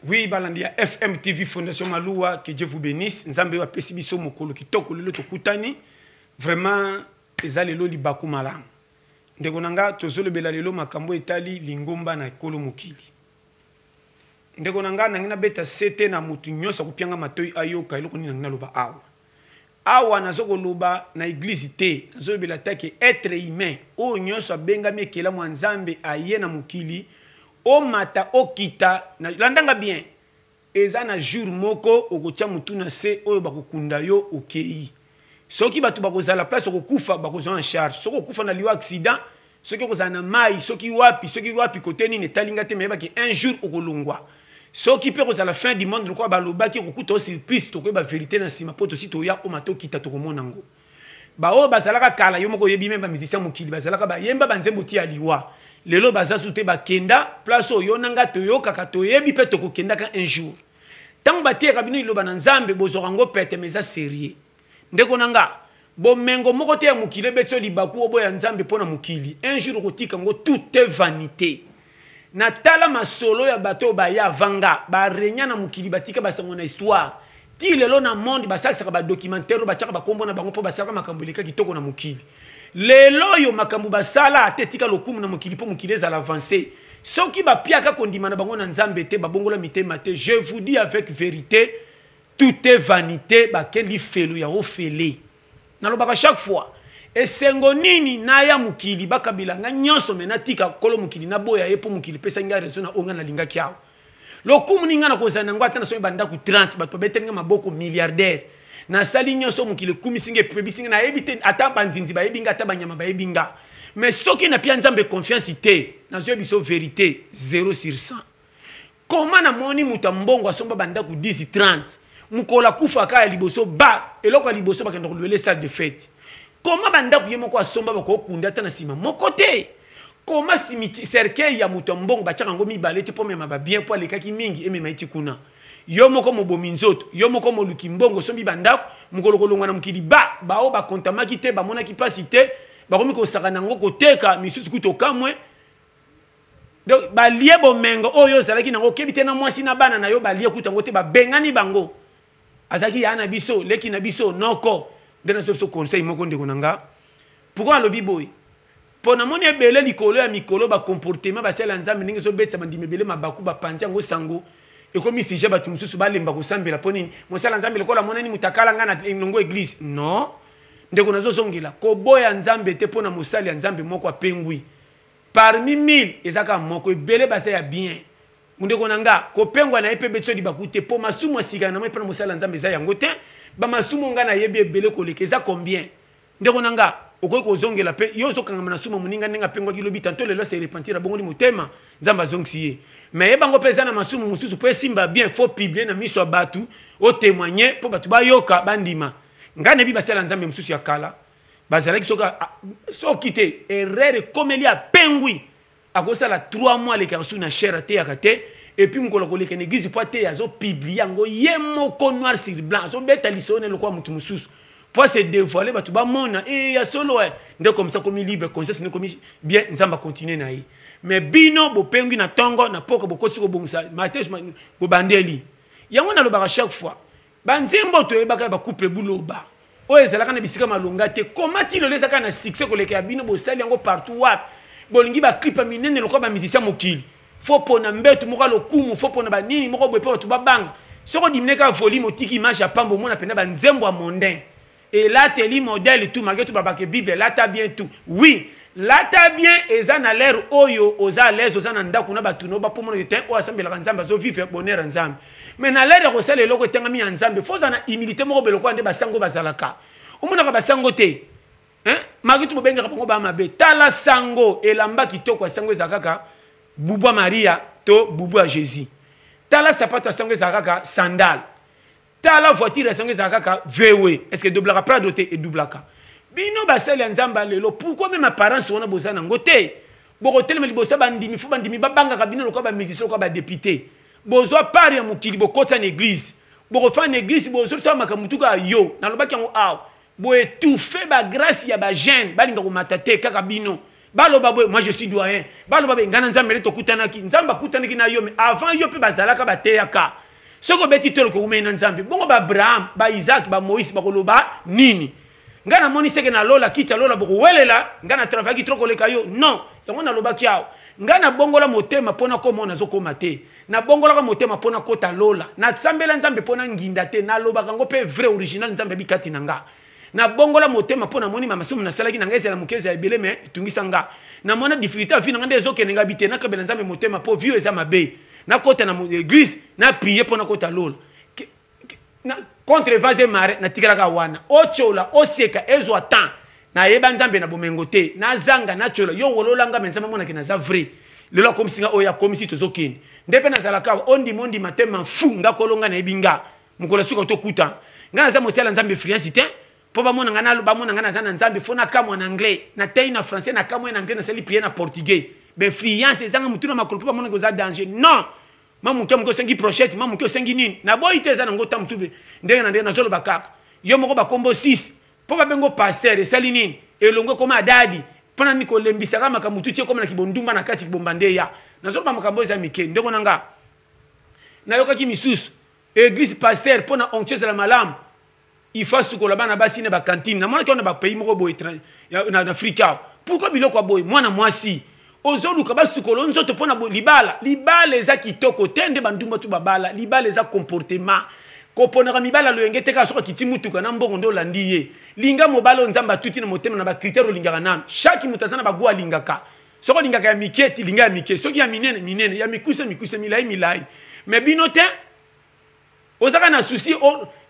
Oui, balandi ya FMTV Fondation Maluwa, que Dieu vous bénisse. Nzambe apesi biso mokolo kitoko lelo tokutani. Vraiment eza lelo libaku malamu. Ndeko na nga, tozolobela lelo makambo etali lingomba na ekolo mokili. Ndeko na nga, nangi nabeta sete na motu nyonso akopianga matoi ayoka eloko nini nangi naloba awa. Awa nazo koloba na église te, nazolobela take être humain oyo nyonso abengami ekelamu ya Nzambe aye na mokili, omata okita na, landanga bien, eza na jour moko okotia mutu na se oyo bakokunda yo okei. Soki bato bakozala place okokufa, bakozwa en charge. Soki okufa na liwa accident, soki okozala na mai, soki wapi, soki wapi, kote nini etali nga te, meyebaki un jour okolongwa. Soki mpe kozala fin du monde lokola balobaki, okokuta o surprise, tokoyeba vérité na nsima, mpo tosi toya oma tokita, tokomona yango. Baoyo bazalaka kala, yo moko oyebi, me bamusicien mokili bazalaka bayemba banzembo ti ya liwa, lelo baza su te, bakenda place oyo na nga toyokaka, toyebi mpe tokokendaka un jour. Ntango bateyaka bino liloba na Nzambe, bozwaka yango pete, mais eza sérieux. Ndeko na nga, bomengo moko te ya mokili ebeti yo libaku oboya Nzambe mpo na mokili. Un jour okotika yango, tout est vanité. Natala masolo ya bato oyo baya avanga barenya na mokili, batika basango na histoire ti lelo na monde. Basalisaka badocumentaire oyo batiaka bakombo na bango mpo basalaka makambo eleka kitoko na mokili. Lelo oyo makambo basala ate etika lokumu na mokili mpo mokili ezala avance. Soki bapiaka kondima na bango na Nzambe te, babongola mitema te, je vous dis avec vérité, tout est vanité, bakeli felo ya ofele. Nalobaka chaque fois, esengo nini naya mokili bakabila nga nyonso, me natika kolo mokili, naboya ye mpo mokili epesaki ngai raison na oyo ngai nalingaki awa? Lokumu nini ngai nakozala nango ata nasomi bandako 30, bato babeteli ngai maboko, milliardaire, nasali nyonso, mokili ekumisi ngai, epebisi ngai, nayebi te, ata banzinzi bayebi ngai, ata banyama bayebi nga? Mais soki napia Nzambe confiance te, nazoyebi biso vérité, 0 sur 100. Koma namoni moto ya mbongo asomba bandako 10, 30, mokolo akufaka ya liboso, ba eloko ya liboso bakenda kolwela salle de fête. Koma bandako ye moko asomba, bakokunda ata na nsima moko te? Koma cercueil ya moto ya mbongo batiaka yango mibale te mpo mema babien, mpo alekaki mingi, emema eti kuna? Yo moko mobomi nzoto, yo moko moluki mbongo, osombi bandako, mokolo kolongwa na mokili, ba bao bakontamaki te, bamonaki mpasi te, bakomi kosaka nango, koteka misusu kutu okamwe. Donc balie bomengo oyo ozalaki nango, okebi te na mwasi na bana na yo, balie kutu yango te, babengani bango. Azalaki ya na biso, leki na biso, noko nde nazo biso conseil moko. Ndeko na nga, pourquoi alobi boye? Mpo namoni ebele likolo ya mikolo bacomportement basala ya Nzambe, ndenge ezobetisa bandimi ebele mabaku, bapanzi yango, sango ekomi sujet, bato mosusu balemba kosambela. Mpo nini? Mosala Nzambe lokola amonani moto akala ngai na elongo église. Non, ndeko, nazozongela koboya Nzambe te mpo na mosali ya Nzambe moko apengwi. Parmi 1000, eza kaka moko, ebele baza ya bien. Ndeko na nga, kopengwa na ye mpe beti so libaku te, mpo masumu ya sika na moi mpo na mosala ya Nzambe eza yango te. Bamasumu nga nayebi ebele koleka eza combien? Ndeko na nga, okoki kozongela mpe yo ozokangama na sumu moninga ndenge apengwaki lobi, tanto lelo ase repentir, abongoli motema, Nzambe azongisi ye. Mais yebango mpe eza na masumu mosusu, mpo esimba bien, faut publier na miso ya bato, otémoigne mpo bato bayoka, bandima. Ngai nayebi basala Nzambe mosusu ya kala bazalaki, soki te erreur ekomeli, apengwi, akosala 3 mois alekaka su na chaire, ateyaka te. Et puis mokolo akoleka na église mpo ateya, azopublie yango ye moko noir sur blanc, azobeta lisolo ne lokola motu mosusu mpo ase dévoile, bato bamona e ya solo e nde comme ça komi libre, conscience nde komi bien, Nzambe akontinue na ye. Mais bino bopengwi na ntongo na poko, bokosi kobongisa mate, bobandeli yango. Nalobaka chaque fois, banzembo toyebaka ya bacouple buloba oyo ezalaka na bisika malonga te, koma ti lelo ezalaka na succès koleka ya bino. Bosali yango partout wapi? Bolingi baclip ya minene lokola bamusicien mokili, fo pona mbetu moko ya lokumu, fo pona banini moko boye mpo bato babanga. Soki odimine kaka volume, otiki image ya pamba, omona mpenza banzembo ya mondain, elateli modèle tout, malgré tout babake Bible elata bien tout. Oui, lata bien, eza na l'air oyo oza à l'aise, oza na ndako na bato no bapomona te oyo asambelaka Nzambe, azovivre bonheur ya Nzambe. Mais na l'air ya kosala eloko etangami ya Nzambe, fo oza na humilité moko boye lokola nde basango bazalaka. Omonaka basango te, hein? Malgré tout bobengaka bango baa mabe. Tala sango, elamba kitoko ya sango ezala kaka bubu ya Maria to bubu ya Jésus. Tala sapato ya sango, ezala kaka sandale. Tala voiture ya sango, ezala kaka VW. Est ce que edoublaka Prado te? Edoublaka. Bino basali ya Nzambe ya lelo, pourquoi même apparence wana boza nango te? Bokotelema liboso ya bandimi, fo bandimi babangaka bino lokola bamusicien, lokola badéputé. Bozwa part ya mokili, bokotisa na église, bokofanda na église, bozosala makambo tuka yo. Nalobaki yango awa, boétouffe bagrâce ya bajeune balinga komata te, kaka bino. Baloba boye, moi je suis doyen. Baloba boye, ngai na Nzambe nde tokutanaki. Nzambe akutanaki na yo, mais avant yo mpe bazalaka bateyaka. Soki obeti tolo koumeli na Nzambe, bongo ba Abraham, ba Isaac, ba Moïse bakoloba nini? Ngai namoni seke na lola, kiti ya lola bokowelela, ngai na travaillaki trop koleka yo. Non, yango nalobaki awa. Ngai nabongola motema mpo nakoma oyo nazokoma te. Nabongolaka motema mpo nakota lola. Nasambela Nzambe mpo nanginda te. Nalobaka yango mpe vrai original Nzambe abi kati na nga. Nabongola motema mpo namoni ma masumu nasalaki na ngai ezala moke ezala ebele mais etungisa nga. Namona difficulté ya vie na nga nde ezokende nga bi te nakabela Nzambe motema mpo vie oyo eza mabe. Nakota na église na prier mpo nakota lola. Contre vents et marées natikalaka wana. Otyola, oseka, ezwa temps. Nayeba Nzambe na bomengo te. Nazanga, natyola. Yo wolola nga mais Nzambe amonaki naza vrai. Lelo akomisi nga oyo akomisi tozokende. Nde mpe nazalaka awa ondima ondima te m'en fous nga kolo nga nayebi nga. Mokolo ya suka tokutana. Nga naza mosala Nzambe influence te. Mpo bamona nga na bamona nga naza na Nzambe fo nakamwa na anglais, nateyi na français, nakamwa na anglais, nasali prière na portugais. Ba influence ezanga mutu na makolo mpo bamona ke oza danger. Non! Ma moke moke osengi prochette, ma moke osengi nini? Naboyi te eza nango ta mosusu ndenge na ndenge nazoloba kaka. Yo moko bakombo 6 mpo babengo pasteur esali nini? Elongo ekoma adadi mpo na nini kolembisaka makambo tuti ekoma na kibondumba na kati kibomba nde ya. Nazoloba makambo eza mike ndeko na nga. Nayokaki misusu église pasteur mpo na onction ezala malamu il faut asukola bana basi na bacantine. Namonaki wana bapays moko boye na Afrique awa. Pourquoi biloko ya boye? Mwana mwasi ozoluka basukola nzoto mpo na libala. Libala eza kitoko te nde bandumba tu babala. Libala eza comportement. Koponaka mibala loyenge te kaka soki akiti mutuka na mbongo nde olandi ye. Linga mobali oyo Nzambe atuti na motema na bacritère olingaka nano. Chaque moto aza na bagout alingaka. Soki olingaka ya mike, linga ya mike. Soki ya minene, minene. Ya mikuse, mikuse. Milai, milai. Mais bino te, ozaka na souci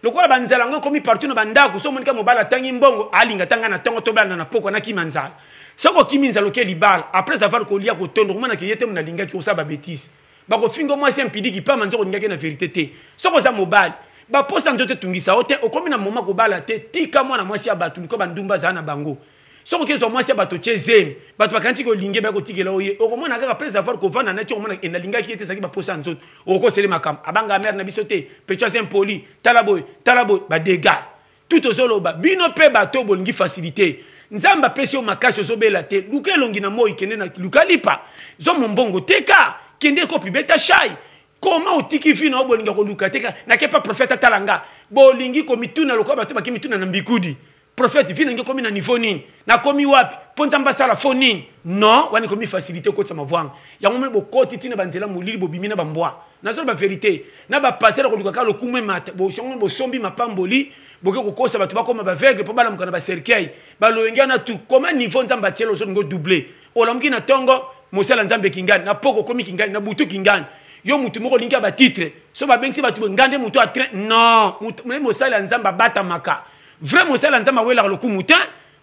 lokola banzala yango ekomi partout na bandako. Soki omonika mobali atangi mbongo, alinga tanga na ntongo tobalana na pokwa nakima nzala. Soki okimi nzala oke libala, après avoir kolia kotondo, okomonaka ye te moto alingaki kosala babétise. Bakofinga mwasi impidiki pamba nzoko olingaki na vérité te. Soki oza mobali, baposa nzoto etungisa yo te, okomi na moma kobala te, tika mwana mwasi ya bato, luka bandumba azala na bango. Soki okezwa mwasi ya bato tie zemi, bato bakanisi kolinge baya kotikela oye, okomona kaka après avoir kovanda na ti okomona enalingaki ye te, ezalaki baposa ya nzoto. Okosele makambo abanga mare na biso te, pecho aza impoli, tala boye tala boye, badega tout ozoloba. Bino mpe bato bolingi facilité, Nzambe apesi yo makasi ozobela te, luka elongi na moi, kende na luka lipa, zwa mombongo teka, kende kopi beta shai. Koma otiki vi na yo bolinga koluka te, nake pa prophète atala nga. Bolingi komituna lokola bato baki mituna na mbikudi. Prophète, vi nange komi na niveau nini? Nakomi wapi? Mpo Nzambe asala fo nini? Non, wana ekomi facilité okotisa mavwanga. Yango moni bokoti ntina banzela molili bobimi na bambwa. Nazoloba vérité. Na ba pasteur koluka kaka lokumu emata. Bosongo bosombi mapamboli, boke kokosa bato bakoma ba aveugle mpo balamuka na ba cercueil. Baloyenge wana tout. Comment niveau Nzambe atiela ozolinga doubler? Olamuki na tongo, mosala Nzambe kingani, na poko okomi kingani, na butu kingani. Yo mutu moko olingi ya ba titre. So babengisi bato boye, nga nde mutu a train. Non, mosala ya Nzambe abatamaka. Vrai mosala Nzambe awelaka lokumu te.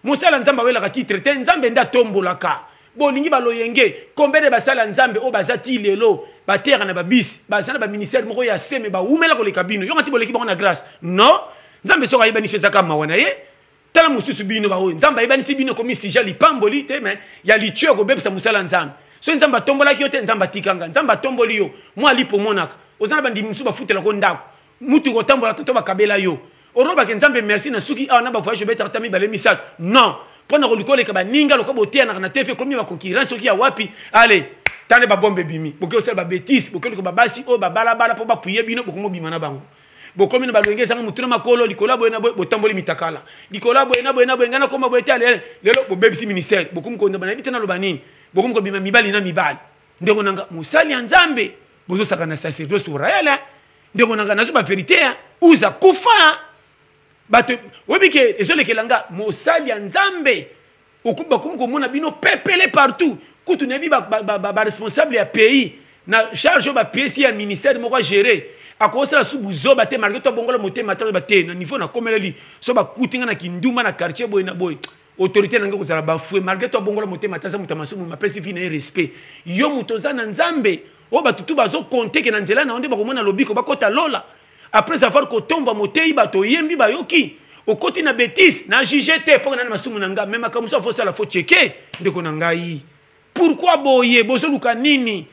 Mosala Nzambe awelaka titre te. Nzambe nde atombolaka. Bolingi baloyenge, combien de basala Nzambe oyo baza ti lelo bateyaka na babisi, baza na ba ministère moko ya seme, bawumela koleka bino. Yo ngati boleki bango na grâce. Non, Nzambe soki ayebani so ezaka mawa na ye. Tala mosusu bino baoyo Nzambe ayebanisi bino komi sujet lipamboli te, mais ya litio ya kobebisa mosala Nzambe. Soki Nzambe atombolaki yo te, Nzambe atikanga. Nzambe atomboli yo, mwa lipo omonaka. Oza na bandimi mosusu bafutelaka ndako. Mutu kotambola toto bakabela yo. Olobaka Nzambe merci na suki awa na ba voyage obetaka ta mibale misato. Non, mpo na koluka oleka baninga lokola boteyanaka na TV ekomi ba concurrence soki ya wapi. Allez, tande ba bombe ebimi. Boke osala ba bêtise, boke luka ba basi oyo babalabala mpo bapuye bino, bokomobima na bango. Bokomi na balongi ezanga mutu na makolo, likolo ya boye na boye, botamboli mitakala. Likolo ya boye na boye na boye, ngai nakoma boye te, allez, lelo bobebisi ministère. Bokomi kondima, nayebi te naloba nini. Bokomi kobima mibali na mibali. Ndeko na nga, mosali ya Nzambe, bozosaka na sacerdoce royal, hein? Ndeko na nga, nazo ba vérité, hein? Uza kufa, hein? Bato oyebi ke ezolekela nga mosali ya Nzambe, bakomi komona bino pepele partout. Kutu nayebi ba responsable ya pays na charge oyo bapesi ya ministère moko agere, akosala su buzoba te, malgré to abongola motema ata ba te na niveau nakomeleli. So bakuti nga na kindumba na quartier boye na boye, autorité na ngai kozala bafoué, malgré to abongola motema ata aza moto ya masumu, mapesi vi na ye respect. Yo moto oza na Nzambe oyo bato tu bazokonte ke na nzela na yo nde bakomona lobiko bakota lola. Après avoir kotomba moteyi bato oyembi bayoki, okoti na bêtise na juge te mpo na masumu na nga, mais makambo mosusu afosala fo cheke. Ndeko na ngai, pourquoi boye bozoluka nini?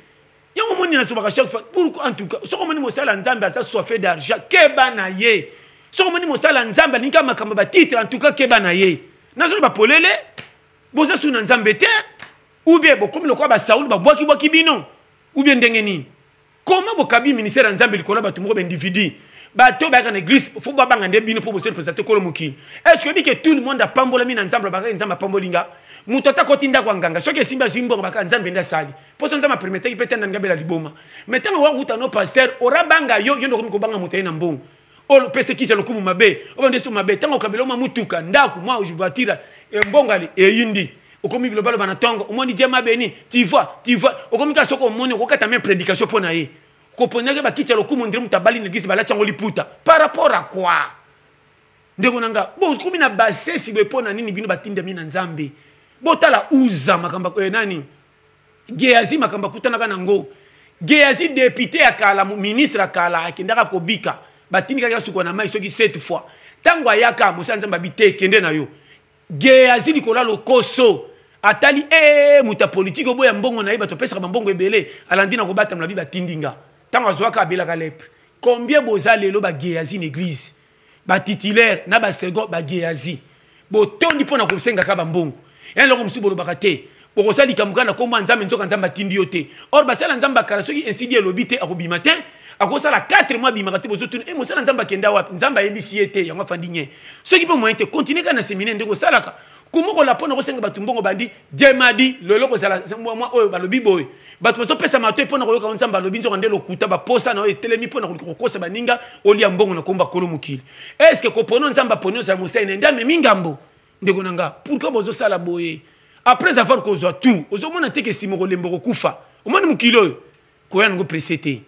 Yango moni nazobaka chaque fois, pourquoi? En tout cas, soki omoni mosala ya Nzambe aza soife d'argent, keba na ye. Soki omoni mosala ya Nzambe alingi kaka makambo ba titre, en tout cas keba na ye. Nazoloba polele, boza su na Nzambe te. Ou bien bokomi lokola ba Saul babwaki bwaki bino? Ou bien ndenge nini? Comment bokabi ministère ya Nzambe likolo ya bato moko ba individu? Bato bayaka na église faut babanga nde bino mpo bozo représenter kolo mokili. Est-ce que que tout le monde apambolami na Nzambe, bakaka Nzambe apamboli nga? Moto ata koti ndako ya nganga soki esimbi azwi mbongo, bakaka Nzambe nde asali. Mpo so Nzambe apermetaki mpe te ndanga bela liboma. Mais ntango wakuta no pasteur orabanga yo, yo nde okomi kobanga moto aye na mbongo. Oyo opesi kisi ya lokumu mabe, oyo nde so mabe. Ntango okabela mwa mutuka, ndako, mwa voiture, mbongo ali eyindi, okomi bilobaloba na ntongo, omoni Dieu m'a béni, tu vois, tu vois. Okomi kaka soki omoni okokata même prédication mpo na ye, koponiaki bakiti ya lokumu ndire moto abali na église balati yango liputa. Par rapport à quoi? Ndeko na nga, bokomi na basesi boye mpo na nini? Bino batindami na Nzambe, botala uza makambo nani Geazi, makambo akutanaka nango. Geazi, député ya kala, ministre ya kala, akendaka kobika, batindikaki asukwa na mai soki sept fois. Ntango ayaka, mosala Nzambe abi te, kende na yo. Geazi likolo ya lokoso atali e moto ya politike oboya mbongo na ye, bato apesaka bambongo ebele, alandi na kobatamela bi batindi nga. Ntango azwaka, abelaka lèpre. Combien boza lelo bageazi na église, batitulaire na basecond bageazi, botondi mpo na kosengaka bambongo? Ya eloko mosusu bolobaka te, bokosala likambo kaka na nkombo ya Nzambe, nzoka Nzambe atindi yo te. Or basala Nzambe akala, soki insidi elobi te, akobima te, akosala 4 mois abimaka te. Bozotuna e mosala Nzambe akenda wapi? Nzambe ayebisi ye te, yango afandi nye. Soki mpe moyen te, continue kaka na séminaire ndenge osalaka kumokola mpo na kosenga bato mbongo. Bandi diemadi lelo kozala mwa oyo balobi boye, bato bazopesa matoi mpo na koyoka Nzambe alobi, nzoka nde lokuta. Baposa na oyo etelemi mpo na koluka kokosa baninga, olia mbongo na komba kolo mokili. Est-ce kopona Nzambe aponi ozala mosali na nde amemi ngambo? Ndeko na nga, pourquoi bozosala boye? Après avoir kozwa tout, ozomona te ke nsima kolemba, kokufa? Omoni mokili oyo, koya nango pressé te.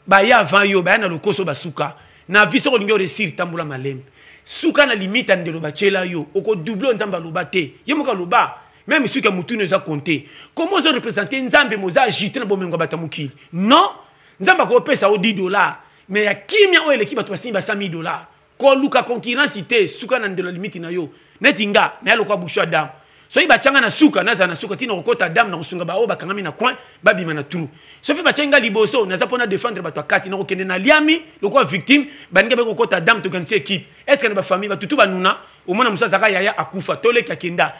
Baya avant yo, baya na lokoso, basuka na vie. Soki olingi oréussir, tambola malembe, suka na limite ya ndelo batiela yo. Okodouble oyo Nzambe aloba te, ye moko aloba. Même soki ya mutunu eza compte. Comment ozoreprésente Nzambe, moza agite na bomengo ya bato ya mokili? Non, Nzambe akopesa yo 10 $, mais ya kimia oyo eleki bato basingi ba 100 000 dollars. Koluka concurrence te, suka na ndelo limite na yo. Neti nga naya lokola bouchon ya dame, soki batianga na suka, nazala na suka ntina kokota dame na kosunga baoyo bakangami na coin babima na trou. Soki mpe batiangi nga liboso, naza mpona défendre bato ya kati, nakokende na liami lokola victime. Baninga baki kokota dame, tokanisi équipe. Est ce que na bafamille batutu banuna, omona mosu azalaka yaya akufa, toleki akenda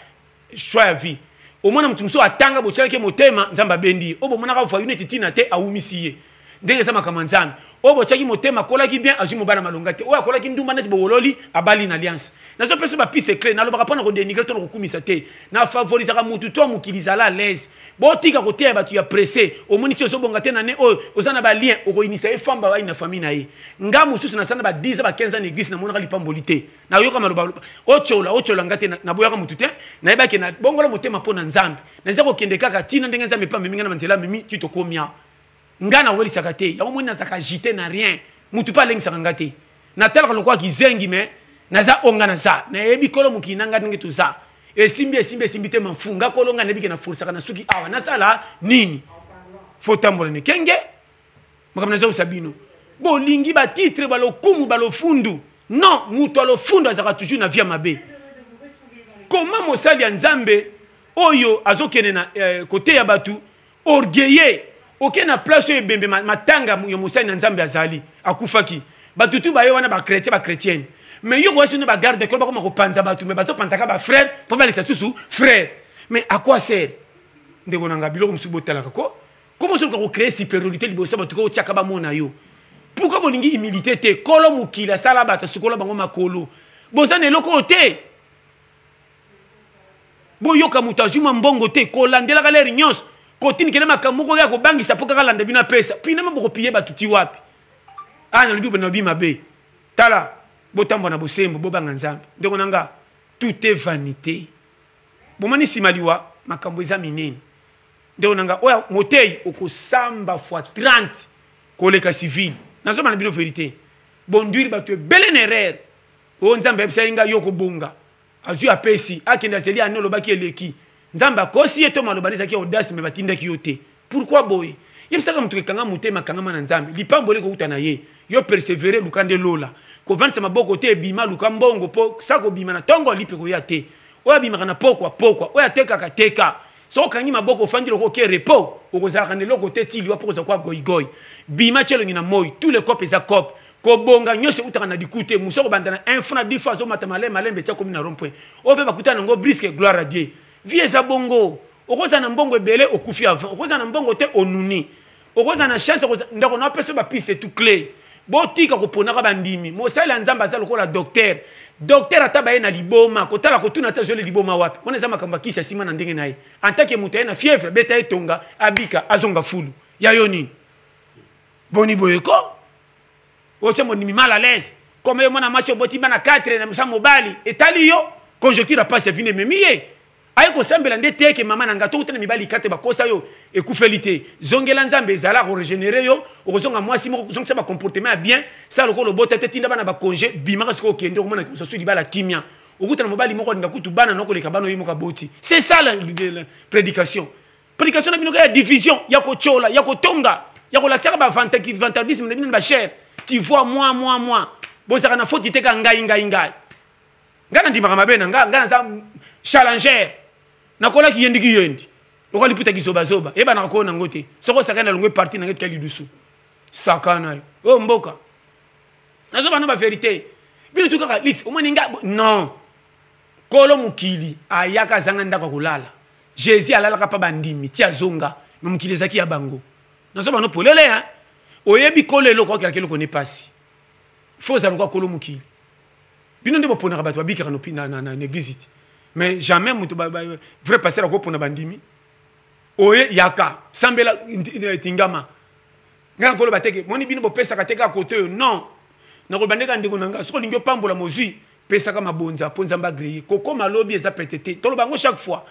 choix ya vie. Omona motu mosusu atanga, botialaki motema, Nzambe abendi ye. Oyo bomonaka voyou neti ntina te, awumisi ye. Ndenge eza makambo ya Nzambe. Oyo botiaki motema akolaki bien, azwi mobali malonga te. Oyo akolaki ndumba neti bowololi, abali na alliance. Nazopesa bapiste clé, nalobaka mpona kodénigrer to na kokumisa te, nafavorisaka mutu to mokili. Zala à l'aise, botika koteya bato ya pressé. Omoni ti ozobonga te na ne oyo oza na balien, okoyinisa ye famba bayi na famille na ye. Nga mosusu nasala ba 10 ba 15 ans na église, namonaka lipamboli te. Nayoka maloba otyola otyola nga te, naboyaka motu te. Nayebaki na bongola motema mpo na Nzambe, naza kokende kaka ntina ndenge Nzambe mpe amemi nga na banzela, amemi ti tokomi awa. Nga nawelisaka te, yango moni nazalaka agité na rien. Motu mpe alengisaka nga te, natalaka lokola kizengi, mais naza oyo nga naza. Nayebi kolo mokili na nga ndenge toza. Esimbi, esimbi, esimbi te, mafu nga kolo nga. Nayebi ke naforsaka na suki awa, nasala nini? Fo tambola ne kenge. Makambo nazobisa bino, bolingi batitre, balokumu, balofundu. Non, moto alofundu azalaka toujours na vie ya mabe. Koma mosali ya Nzambe oyo azokende na koteya bato, orgueilleux, oke na place oyo ebembe, matanga ya mosali na Nzambe azali akufaki, bato tu baye wana, bachrétien, bachrétienne, mais yo koyasi no bagarde kolo bakoma kopanza bato, mais bazopanzaka bafrère mpo balekisa susu frère. Mais à quoi sert? Ndeko na nga, biloko mosusu botalaka ko komo soki kocréer supériorité liboso ya bato, ko otiaka bamona yo. Pourquoi bolingi humilité te? Kolo mokili asala bato, asukola bango makolo. Boza na eloko oyo te. Boyoka, moto azwi mwa mbongo te, kolandelaka lere nyonso, kotinikele makambo moko ya kobangisa mpo kaka landa bino apesa. Pinama bokopiye bato ti wapi? A nalobi nalobi mabe. Tala, botambwa na bosembo, bobanga Nzambe. Ndeko na nga, tout est vanité. Bomoni nsima liwa makambo eza minene. Ndeko na nga, oyo motei okosamba fois 30 koleka civile. Nazomba na bino vérité, bonduire bato ebele na erreur oyo Nzambe ayebisa ye ngai yo kobonga. Azwi, apesi, akende, azeli ane, olobaki eleki. Nzambe akosi ye to maloba ezalaki audace, mais batindaki yo te. Pourquoi boye? Yebisaka moto ekanga motema, akangama na Nzambe, lipamboli ekouta na ye. Yo persévère, luka nde lola. Kovandisa maboko te, ebima, luka mbongo mpo sa kobima na ntongo, lipe koya te. Oyo abimaka na pokwa pokwa, oyo atekaka teka. Soki okangi maboko, ofandi loko oke repos, okozalaka na eloko te ti liwa mpo kozala kwa goigoi. Bima, tia elongi na moi, tous les copes eza cope. Kobonga nyonso eutaka na liku te. Mosu akobanda na 1 franc, 10 franc, azomata malembe malembe ti akomi na rond point oyo mpe bakutana yango brisque. Gloire à Dieu, vie eza bongo. Okozala na mbongo ebele, okufi avant. Okozala na mbongo te, onuni. Okozala na chance, ndako na opesa bapiste tout clé. Botika koponaka bandimi. Mosali ya Nzambe aza lokola docteur. Docteur ata baye na liboma, kotala kotuna ata azweli liboma wapi. Wana eza makambo ya kisi ya nsima na ndenge na ye. En tant que moto aye na fièvre, beta ye tonga, abika, azonga fulu. Ya yo nini? Boni boye ko? Otya mondimi mal à l'aise. Comme yo mwana mwasi oboti bana 4 na mosa mobali, etali yo, conjoncture ya pasi ya vino ememi ye. Aye kosambela nde te ke mama na nga tokutana mibali kate bakosa yo ekufeli te. Zongela Nzambe, ezala ko régénérer yo, okozonga mwasi moko, zongisa ba comportement ya bien, sala lokola obota te, tinda bana ba congé, bimaka sikoyo okende okomona kozwa su libala kimia. Okutana mobali moko alinga kutu bana na koleka bana oyo moko aboti. C'est ça la prédication. Prédication na bino ya division, ya kochola, ya kotonga, ya kolakisaka ba vantardisme na bino na ba chair. Tu vois moi moi moi. Bozaka na faute te ka ngai ngai ngai. Ngai nandimaka mabe na ngai, ngai naza challenger. Nakolaki yendi ki yendi. Lokola liputa kizobazoba, eyebanaka koo nango te. Soko osakani na longwe parti na ngai tika lidusu. Sakana yo. Oyo mboka. Nazoba na ba vérité. Bino tu kaka lix, omoni nga non. Kolo mokili ayaka azanga ndako ya kolala. Jésus alalaka pa bandimi ti azonga, mais mokili ezaki ya bango. Nazoba no polele hein. Oyebi kolo eloko okelaka eloko ne pasi. Faut ozala lokola kolo mokili. Bino nde boponaka bato babikaka na, na, na, na église te. Mais jamais moto vrai pasteur akopona bandimi. Oye yaka sambela tingama. Ngai nakoloba te ke moni bino bopesaka te kaka kote oyo non. Nakoloba nde kaka ndeko na ngai soki olingi opambola mozwi pesaka mabonza mpo Nzambe agreye. Kokoma lobi eza pete te. Toloba yango chaque fois.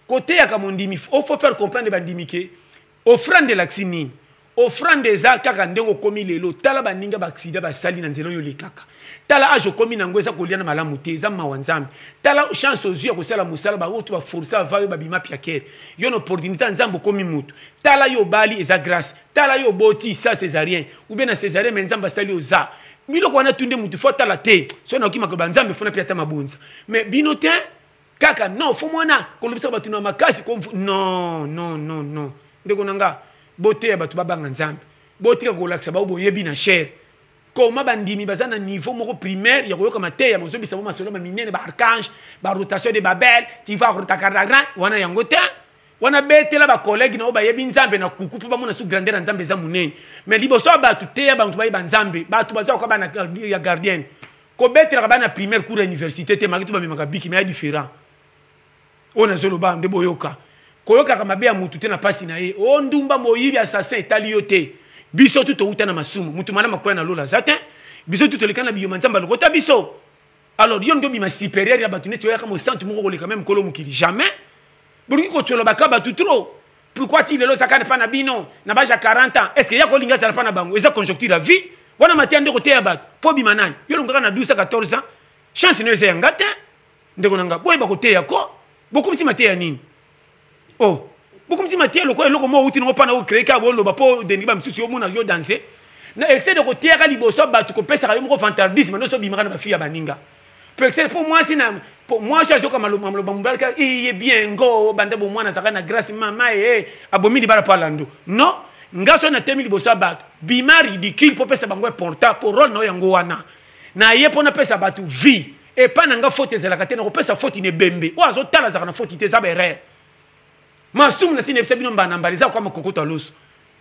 Koteyaka mondimi, il faut faire comprendre bandimi ke offrande elakisi nini. Offrande eza kaka ndenge okomi lelo. Tala baninga ba accident basali na nzela oyo olekaka. Tala age okomi nango eza kolia na malamu te, eza mawa Nzambe. Tala chance ozwi ya kosala mosala ba oyo to ba forcer ava yo babima piakere. Yo na opportunité ya Nzambe okomi mutu. Tala yo obali eza grâce. Tala yo oboti ça césarien ou bien na césarien mais Nzambe asali oza. Biloko wana tunde mutu faut tala te. So na okima ko ba Nzambe faut na piata mabonza. Mais bino te kaka non faut mwana kolobisa bato na makasi non non non non. Ndeko na nga boteya bato babanga Nzambe. Botika kolakisa bao boyebi na chair. Koma bandimi baza na niveau moko primaire ya koyoka mateya mozobisa bo masolo ma minene ba archange ba rotation de Babel tu vas rotakaragra wana yango te. Wana betela ba collègue na oyo bayebi Nzambe na kuku mpo bamona su grandeur ya Nzambe eza monene. Mais liboso ya bato teya bantu bayeba Nzambe. Bato baza koka bana ya gardienne. Kobetelaka bana primaire cours ya université te, malgré tout bamemaka biki mais ya différent. Oyo nazoloba nde boyoka. Koyokaka mabe ya mutu te na pasi na ye. O ndumba moyibi assassin etali yo te. Biso tu towuta na masumu. Mutu malamu akoya na lola aza te. Biso tu toleka na biyoma Nzambe alokota biso. Alors yo nde obima supérieur ya bato neti oyaka mosantu moko koleka meme nkolo mokili. Jamais. Bolingi kotyola baka bato trop. Pourquoi ti lelo ozaka pa na bino na bage ya 40 ans? Est-ce que ya kolinga azala pa na bango? Eza conjoncture ya vie. Wana mateya nde koteya bato. Po obima nani? Yo olongaka na 12 à 14 ans. Chance no eza ya nga te. Ndeko na nga, boyeba koteya ko. Bokomisi mateya nini? Oh, bokomisi mateya lokola eloko moko outi nango pana ocréer kaka boloba po dengi ba misusu yo mona yo danser. Na excès de koteyaka liboso ya bato kopesaka yo moko vantardisme nde obimaka na ba fille ya baninga. Po excès po mwasi na po mwasi azoka maloba maloba mobali kaka iye bien ngo banda bo mwana azalaka na grâce mama eh abomi libala po alando. Non, nga so na temi liboso ya bato bima ridicule po pesa bango important po rôle na yo yango wana. Na ye po na pesa bato vie. Epa na nga faute ezalaka te, nakopesa faute na ebembe oyo azotala azalaka na faute te, eza ba erreur. Masumu na sini yebisa bino mbala na mbala eza kwa makokoto ya loso.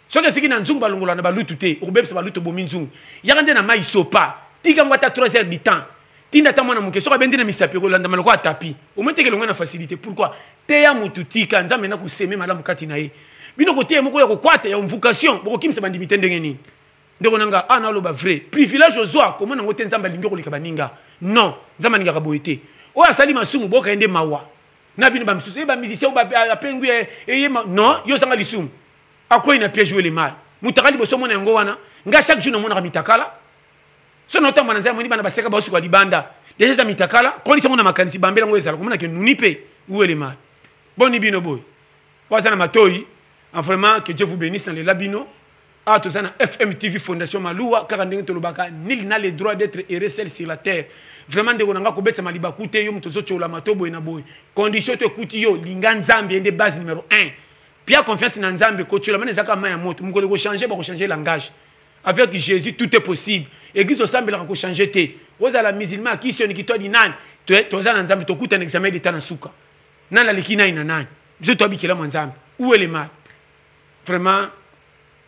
Soki esiki na nzungu balongola na balutu te, okobebisa balutu obomi nzungu. Yaka nde na mai sopa, tika ngo ata 3 heures du temps. Tinda ata mwana moke soki abendi na misapi okolandama lokola tapi. Omoni te kelongo na facilité. Pourquoi? Teya mutu tika Nzambe na koseme malamu kati na ye. Bino koteya moko ya kokwata ya vocation, bokokimisa bandimi te ndenge nini? Ndeko na nga, awa naloba vrai. Privilège ozwa, komona yango te Nzambe alingi koleka baninga. Non, Nzambe alingaka boye te. Oyo asali masumu, boyoka ye nde mawa. Na bino ba misusu, ba musicien ba apengwi, eye ma, non, yo osanga lisumu. Akwei na piège le mal. Mutakali liboso mona yango wana, nga chaque jour namonaka mitakala. So na otamba na nzela moni bana baseka basuka libanda. Déjà eza mitakala, kolisa ngo na makanisi bambela ngo ezala komona ke nuni pe où est le mal. Boni bino boy. Waza na matoyi, en vraiment que Dieu vous bénisse na lela bino. Ah, toza na FMTV Fondation Maluwa, kaka ndenge tolobaka, nul n'a le droit d'être heureux seul sur la terre. Vraiment ndeko na nga kobetisa malibaku te yo moto ozotyola mato boye na boye. Condition to ekuti yo, linga Nzambe ye nde base numéro 1. Pia confiance na Nzambe, kotyola mana ezaka mayi ya moto. Mokolo ko changer, bako changer langage. Avec Jésus tout est possible. Église osambelaka ko changer te. Ozala musulman, akisioni kitwadi nani? Toza na Nzambe tokuta na examen d'état na suka. Nani aleki nani na nani? Biso toya bikelamu ya Nzambe. Où est le mal? Vraiment,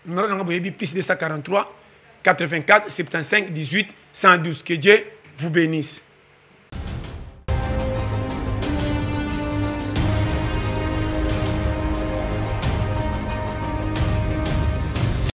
numéro na nga boyebi, plus 243 84 75 18 112. Que Dieu vous bénisse.